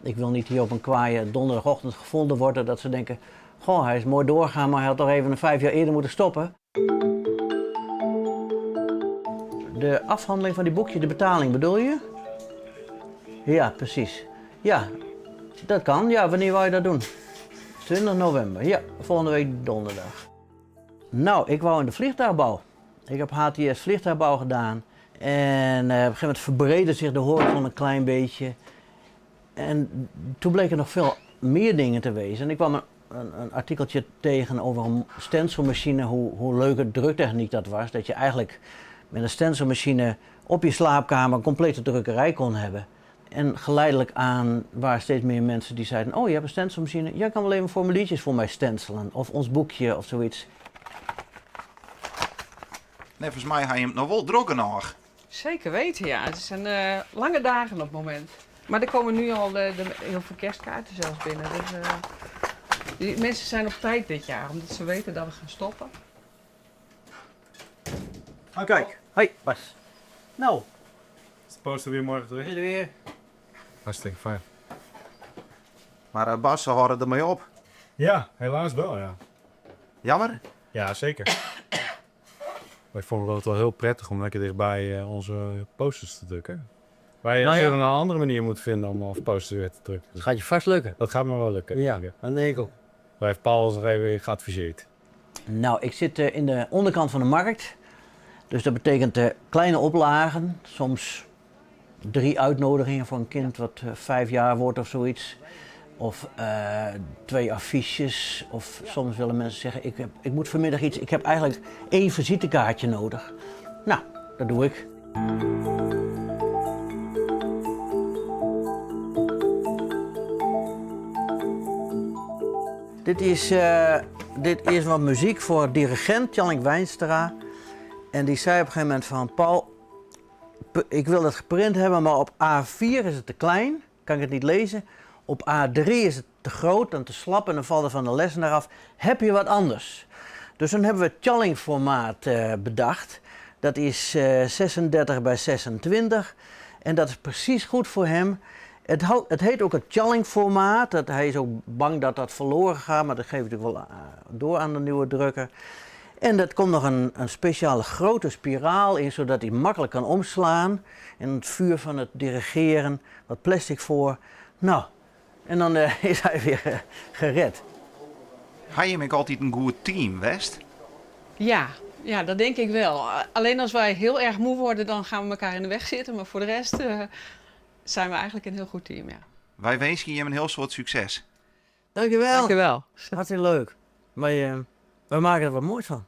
Ik wil niet hier op een kwaaie donderdagochtend gevonden worden dat ze denken, goh, hij is mooi doorgaan, maar hij had toch even 5 jaar eerder moeten stoppen. De afhandeling van die boekje, de betaling bedoel je? Ja, precies. Ja, dat kan. Ja, wanneer wou je dat doen? 20 november. Ja, volgende week donderdag. Nou, ik wou in de vliegtuigbouw. Ik heb HTS vliegtuigbouw gedaan. En op een gegeven moment verbreedde zich de horizon een klein beetje. En toen bleken er nog veel meer dingen te wezen. En ik kwam een artikeltje tegen over een stencilmachine, hoe leuke druktechniek dat was. Dat je eigenlijk met een stencilmachine op je slaapkamer een complete drukkerij kon hebben. En geleidelijk aan waren steeds meer mensen die zeiden, oh je hebt een stencilmachine, jij kan wel even formuliertjes voor mij stencilen. Of ons boekje of zoiets. Neffens my ha jim it noch wol drok genôch. Zeker weten, ja. Het zijn lange dagen op het moment. Maar er komen nu al heel veel kerstkaarten zelfs binnen. Dus die mensen zijn op tijd dit jaar, omdat ze weten dat we gaan stoppen. Oh, kijk, hoi Bas. Nou. Is de poster weer morgen terug? Is er weer. Hartstikke fijn. Mar Bas, se hâlde dermei op. Ja, helaas wel, ja. Jammer? Ja, zeker. Wij vonden het wel heel prettig om lekker dichtbij onze posters te drukken. Wij zullen een andere manier moeten vinden om onze posters weer te drukken. Dat gaat je vast lukken. Dat gaat me wel lukken. Ja, dat denk ik ook. Daar heeft Paul ons nog even geadviseerd. Nou, ik zit in de onderkant van de markt. Dus dat betekent kleine oplagen. Soms 3 uitnodigingen voor een kind wat 5 jaar wordt of zoiets. Of 2 affiches. Of soms willen mensen zeggen, ik moet vanmiddag iets. Ik heb eigenlijk 1 visitekaartje nodig. Nou, dat doe ik. Dit is wat muziek voor dirigent Tjalling Wijnstra. En die zei op een gegeven moment van, Paul, ik wil dat geprint hebben, maar op A4 is het te klein, kan ik het niet lezen. Op A3 is het te groot en te slap en dan valt er van de lessen eraf. Heb je wat anders? Dus dan hebben we het Tjalling-formaat bedacht. Dat is 36 bij 26 en dat is precies goed voor hem. Het heet ook het Tjalling-formaat. Hij is ook bang dat dat verloren gaat, maar dat geef ik natuurlijk wel door aan de nieuwe drukker. En dat komt nog een speciale grote spiraal in, zodat hij makkelijk kan omslaan. En het vuur van het dirigeren, wat plastic voor. Nou, en dan is hij weer gered. Ha jim ek altyd in goed team, west? Ja, ja, dat denk ik wel. Alleen als wij heel erg moe worden, dan gaan we elkaar in de weg zitten. Maar voor de rest zijn we eigenlijk een heel goed team, ja. Wy winskje jim in hiel soad sukses. Dankjewel. Dankjewel. Hartstikke leuk. Maar we maken er wat moois van.